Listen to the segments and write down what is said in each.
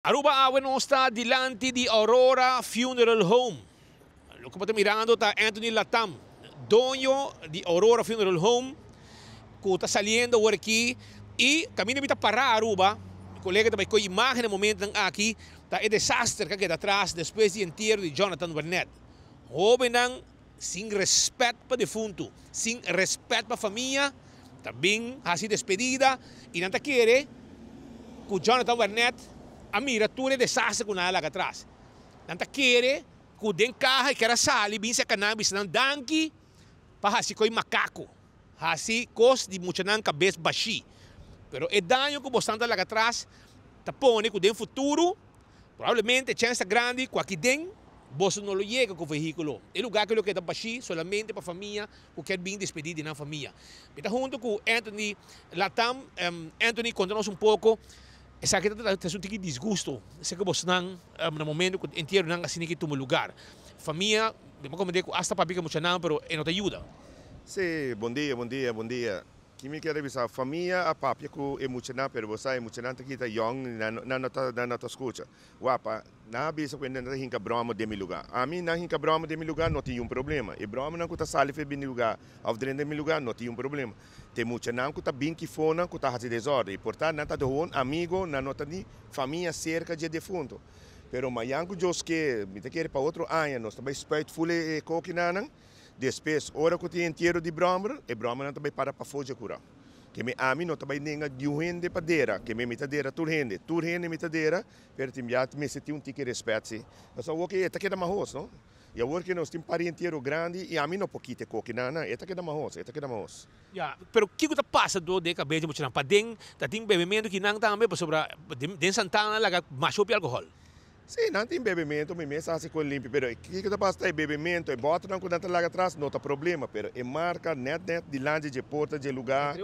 Aruba awe nos ta dilanti di Aurora Funeral Home. Loke bo ta mirando ta Anthony Latam, doño di Aurora Funeral Home, ku ta saliendo awor aki i kaminda mi ta pará Aruba, mi kolega ta bai kohe imágen e momentonan aki, ta e desaster ku a keda atras despues di entiero di Jonathan Wernet. Hóbennan sin rèspèt pa defuntu, sin rèspèt pa famia, Ta bin hasi despedida y nan ta kere cu Jonathan Wernet a mira tur e desaster cu nan a laga atras. Nan ta kere cu den caha e kier a sali bin seca nan bisa nan danki pa hasi coy macaco, hasi cos di muchanan cabes bashi. Pero e daño cu bosnan ta laga atras ta pone cu den futuro Probablemente e chèns ta grandi ku aki den boso no lo yega ku vehíkulo. E lugá ku lo keda bashí solamente pa famia ku kier bin despedí di nan famia. Mi ta huntu ku Anthony Latam. Anthony, konta nos un poko. Esaki ta trese un tiki disgusto serka bosnan na momento ku entieronan asina ki tuma lugar. Famia, mi por komprendé ku asta papia ku muchanan, pero e no ta yuda. Sí, bon dia, bon dia, bon dia. Ki mi kier bisa, famia a papia ku e muchanan, pero bo sa e muchanan ta kita yòn, nan nan no ta nan no ta skucha. Wapa, nan a bisa ku nan ta hinka bròma den mi lugá. Ami nan hinka bròma den mi lugá no tin yun problema. E bròmanan ku ta sali for di mi lugá òf drenta den mi lugá no tin yun problema. Te muchanan ku ta bin kifonan ku ta hasi desòrden. I por ta nan ta gewoon amigo, nan no ta ni famia serka dje defunto. Pero mayan ku Dios ke, mi ta kere pa otro aña nos ta bai spuit ful e kokinan. Despues, ora ku tin entiero di bròmer, e bròmernan ta bai para pafó dje kura. Ke mi ami no ta bai nenga niun hende pa dera, ke mi mi ta dera tur hende. Tur hende mi ta dera, pero tin bia mester tin un tiki rèspèt si. Pasobra awor ke e ta keda mahos, no? I awor ke nos tin par entiero grandi i ami no por kita e kokinan, nan, e ta keda mahos, e ta keda mahos. Ya, pero kiko ta pasa dor den e kabes di muchanan? Paden ta tin bebementu kinan tambe, pasobra den Santana laga masha hopi alkohòl. Sí, nan tin bebementu, mi mes a hasi kon limpi, pero kiko ta pasa ta e bebementu, e bòternan ku nan ta laga atras no ta problema, pero e marka nèt nèt dilanti dje porta dje lugá,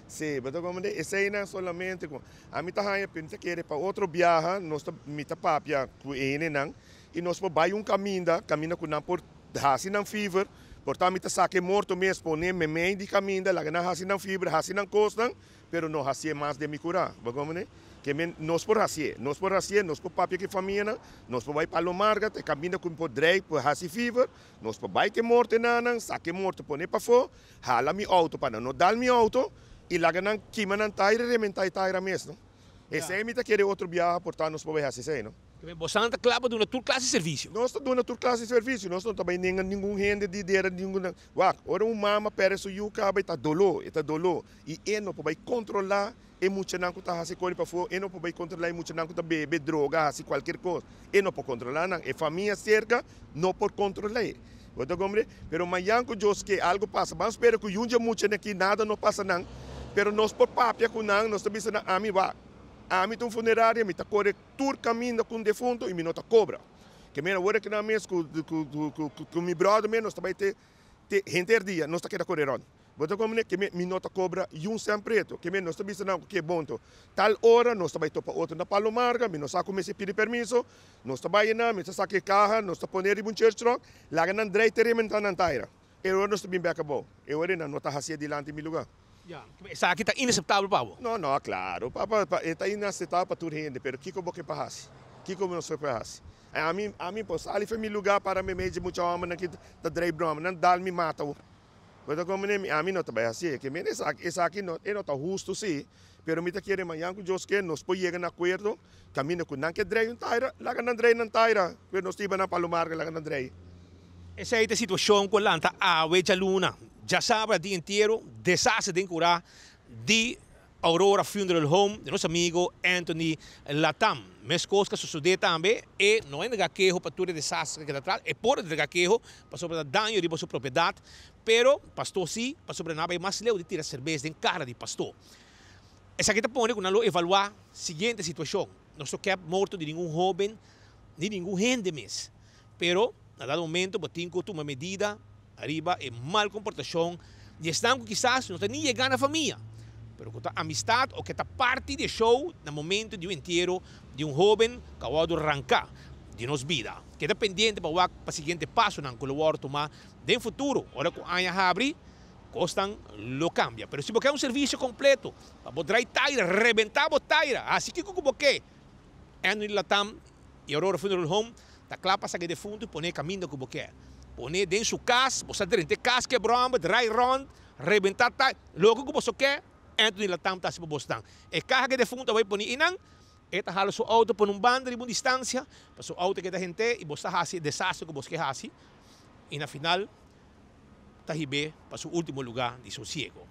sí, bo ta komprendé? Eseinan solamente ku ami ta haña, mi ta kere pa otro biaha nos ta, mi ta papia ku e hendenan i nos por bai un kaminda, kaminda ku nan por hasi nan fever, por ta mi ta saka e morto mes pone memei di kaminda, laga nan hasi nan fever, hasi nan kosnan. Pero no hacié mas den mi curá. Bo comprende? Ke men nos por hacié. Nos por hacié, nos por papia ku e famianan, nos por bai Palo Marga, ta e caminda ku mi por drei por haci fever, nos por bai ku e mortenanan, saca e morto pone pafó, hala mi auto pa nan no dal mi auto i laga nan kima nan taira i rementa e taira mes, no? Esei mi ta kere otro biaha por ta nos por bai haci esei, no? Ke men bosan ta kla pa duna tur klase servisio. Nos ta duna tur klase servisio, nos no ta bai nenga ningun hende di dera ningun. Wak, ora un mama perde su yu kaba e ta doló, e ta doló. I e no por bai kontrolá e muchanan ku ta hasi kos di pafó, e no por bai kontrolá e muchanan ku ta bebe droga, hasi kualkier kos. E no por kontrolá nan. E famia serka no por kontrol'é. Bo ta komprendé? Pero mañan ku Dios ke algu pasa, ban spera ku yun dje muchanan aki nada no pasa nan, pero nos por papia ku nan, nos ta bisa nan, ami wak, ami ta un funeraria, mi ta kore tur kaminda ku un defunto i mi no ta kobra. Ke mira awor aki nan mes ku ku mi bròder mes nos ta bai te te henter dia nos ta keda kore rònt. Bo ta komprende? Ke mi no ta kobra yun sèn pretu. Ke nos ta bisa nan ku ke bon to. Tal ora nos ta bai topa otro na Palo Marga, mi no sa ku mester pidi permiso, nos ta bai einan, mi ta saka e kaha, nos ta pone riba un church truck, laga nan drei te rementá nan taira. E ora nos ta bin bèk abou. E ora ei nan no ta hasié dilanti mi lugá. Ya, esaki ta inaseptabel pa bo? No, no, klaro. Pa, pa, pa, e ta inaseptabel pa tur hende, pero kiko bo ke pa hasi? Kiko nos ke pa hasi? Ami, ami por sali for mi lugá para meimei dje mucha hòmbernan ki ta drei broma. Nan dal mi mata bo. Bo ta komprende mi? Ami no ta bai hasié. Ke men esaki, esaki no, e no ta hustu sí, pero mi ta kere mañan ku Dios ke nos por yega na akuerdo, kaminda ku nan ke drei un taira, laga nan drei nan taira, pero nos ta hiba nan Palomarga laga nan drei. Esei ta e situashon ku a lanta awe djaluna. Djasabra di entiero, desastre den kurá di Aurora Funeral Home di nos amigo Anthony Latam. Meskos ku a sosodé tambe, e no a entrega keho pa tur e desastre ku a keda atras. E por entrega keho pasobra ta daño riba su propiedat, pero pastor sí, pasobra nan a bai mas leu di tira serbes den kara di pastor. Esaki ta pone ku nan lo evaluá siguiente situashon. Nos no kèp morto di ningun hóben ni ningun hende mes. Pero na dado momento bo tin ku tuma medida ariba e mal komportashon di esnan ku kisas no ta ni yega na famia, pero ku ta amistat o ke ta parti di e show na momento di un entiero di un hóben ku a wòrdu ranká di nos bida. Keda pendiente pa wak pa siguiente pasonan ku lo wòrdu tumá den futuro. Ora ku aña habri, kosnan lo kambia. Pero si bo ke un servisio kompleto pa bo drai taira, rebentá bo taira, hasi kiko ku bo ke. Anthony Latam i Aurora Funeral Home ta kla pa saka e defuntu i pone e kaminda ku bo ke. Pone den su kas, bo sa drenta e kas ke bròmber, drai rònt, rebentá ta, loke ku boso ke, Anthony Latam ta hasi pa bosnan. E kaha ku e defuntu a bai pone einan, e ta hala su outo pone un banda riba un distansia, pa su outo keda hent'é i bo sa hasi e desastre ku bos ke hasi i na final ta hib'é pa su último lugá di sosiego.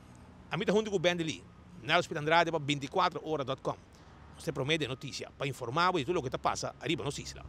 Ami ta huntu ku Bendy Lee, Nelspit Andrade pa 24 ora dot com. Nos ta e promé den notisia pa informá bo di tur loke ta pasa ariba nos isla.